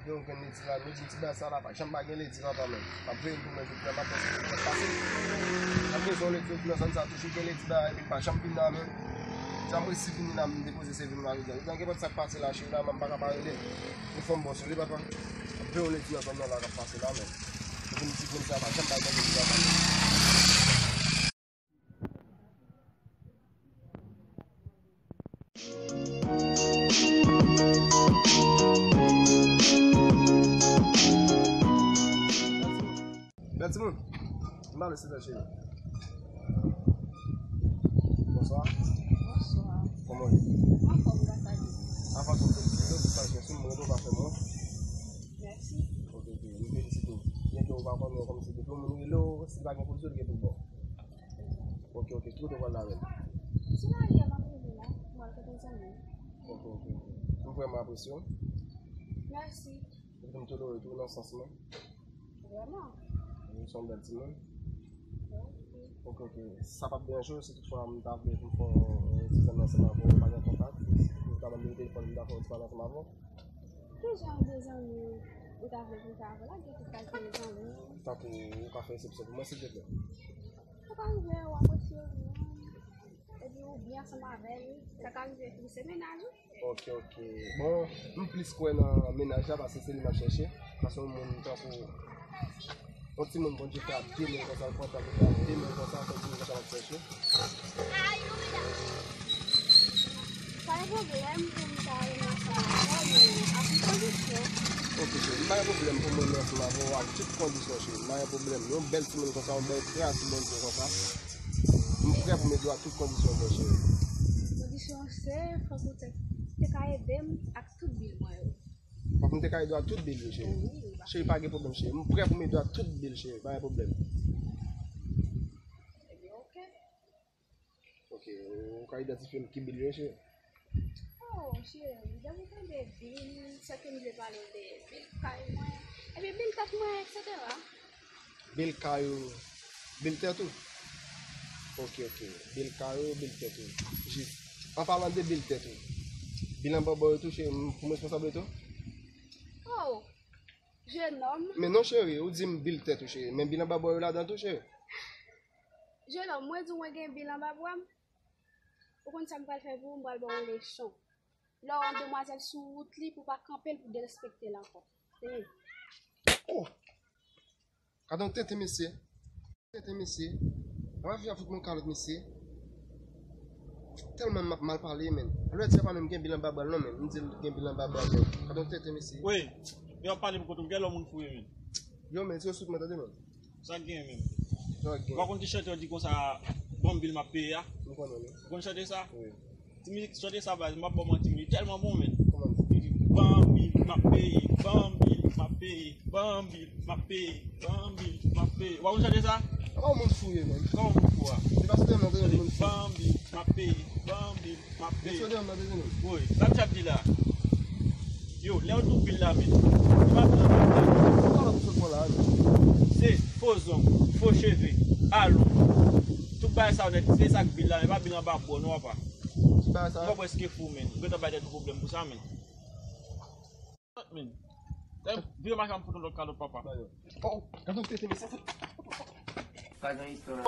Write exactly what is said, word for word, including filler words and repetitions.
Yon grenn ledi la, nou di ti bagay sa la, pa janm pa gen ledi papa, men. M ap veye pou mwen jodi a, m ap panse ki sa k pase. M ap bezwen yon ledi nan zòn sa, toujou gen ledi la, epi pa janm vin la, men. Jan m resi vini la, m depoze sèvi m la jodi a. Jodi a gen pòt sa k pase la, cheri la, m pa ka pa rele. Yon fanm bòs, li papa. M ap veye yon ledi nan zòn nan la k ap pase la, men. Epi m ti grenn sa, pa janm pa gen ledi papa, men. Bèl timoun. M pale silvouplè, cheri. Bonswa. Bonswa. Kòman w ye? Anfòm, gras a Dye. Anfòm, tout sa, tout sa, mwen, ou pa fè mwen. Mèsi. Ok, ok. M felisite w. Byen ke ou pa konnen, kòmsi depi yon moun rele w, si l pa gen pou l di w, li gen pou l ba w. Ok, ok. Ki kote w pral la menm? Sou lari a, m ap rive la. M pral kote zanmi m. Ok, ok, ok. M vrèman apresye w. Mèsi. Epi m tolere w tou nan sans mwen. Vrèman? Ou se yon bèl timoun. Ok. Ok, ok. Sa p ap deranje w si toutfwa m ta vle pou m fè yon ti zanmi ansanm avè w, pa gen kontak? Ou ta ban m nimewo telefòn, m ta fè yon ti pale ansanm avè w? Ki jan de zanmi ou ta vle pou m fè avè w la? Gen tout kalite de zanmi. Tankou ou ka fè eksepsyon pou mwen, silvouplè? Sa ka rive, ou apresye youn, epi ou byen ansanm avè l, sa ka rive tou, se mennaj ou. Ok, ok. Bon, m plis kwè nan mennaj la, paske se li m ap chèche. Paske yon moun tankou yon timoun Bondye fè ak de men konsa, l pran tan pou fè ak de men konsa, se yon timoun konsa m ap chèche. Pa gen pwoblèm pou m ta renmen ansanm avè w, men ak yon kondisyon. Ok, cheri, m pa gen pwoblèm pou m renmen ansanm avè w ak tout kondisyon, cheri. M pa gen pwoblèm. Yon bèl timoun konsa, yon bèl kreyati Bondye konsa. M prè pou m ede w ak tout kondisyon, cheri. Kondisyon se, fòk ou te, te ka ede m ak tout bil mwen yo. Fòk m te ka ede w ak tout bil yo, cheri. Wi, wi. Cheri, pa gen pwoblèm, cheri. M prè pou m ede w ak tout bil, cheri. Pa gen pwoblèm. Ebyen, ok. Ok, ou ka idantifye m ki bil yo ye, cheri? Oh, cheri, depi w tande bil, sa ke m vle pale w de bil kay mwen, epi bil tèt mwen, etsetera. Bil kay ou, bil tèt ou? Ok, ok. Bil kay ou, bil tèt ou. Jis. An palan de bil tèt ou, bil anba bò yo tou, cheri, m, pou m responsab de tou? Oh, jenòm. Men non, cheri, ou di m bil tèt ou, cheri. Men bil anba bò yo ladan tou, cheri. Jenòm, mwen di w mwen gen bil anba bra m. Ou konn sa m pral fè pou ou? M pral ba w yon leson. Lè w wè yon demwazèl sou wout li, pou w pa kanpe l pou derespekte l ankò. Tande. Oh! Gade yon tenten mesye. Tenten mesye. Apa fi a fout mwen kalòt mesye. Tèlman m ap mal pale, men. Alò di a pa menm gen bil anba bra l non, men. M di l gen bil anba bra l, men. Gade yon tenten mesye. Wi, yo ap pale pou kont ou, m gen lè moun fou ye, men. Yo, men, tire sou mwen, tande, men. Sa k gen menm? Sa k gen? Ou pa konn ti chante yo di konsa, "Ban m bil m ap peye" a? M konnen, wi. Ou konn chante sa? Wi. Ti mizik, chante sa, baz, m ap ba w manti, men li tèlman bon, men. Kòman? Li di, "Ban m bil m ap peye, ban m bil m ap peye, ban m bil m ap peye, ban m bil m ap peye." Ou pa konn chante sa? Kòman moun fou ye, men? Kòman moun fou a? Se pa sou tèlman gen moun fou. Ban m bil m ap peye, ban m bil m ap peye. Wi, sa m t ap di la. Yo, lè yo di w bil la, men. Li pa bil anba bra. Se fo zong, fo cheve, alon. Tout bagay sa yo nèt, se sa k bil la, men pa bil anba bra non, papa. Ou prèske fou, men. Ou gentan bay tèt ou pwoblèm pou sa, men. Men. Vire mache a, m fout ou lòt kalòt, papa. Oh, gade yon tenten mesye. Pa gen istwa la.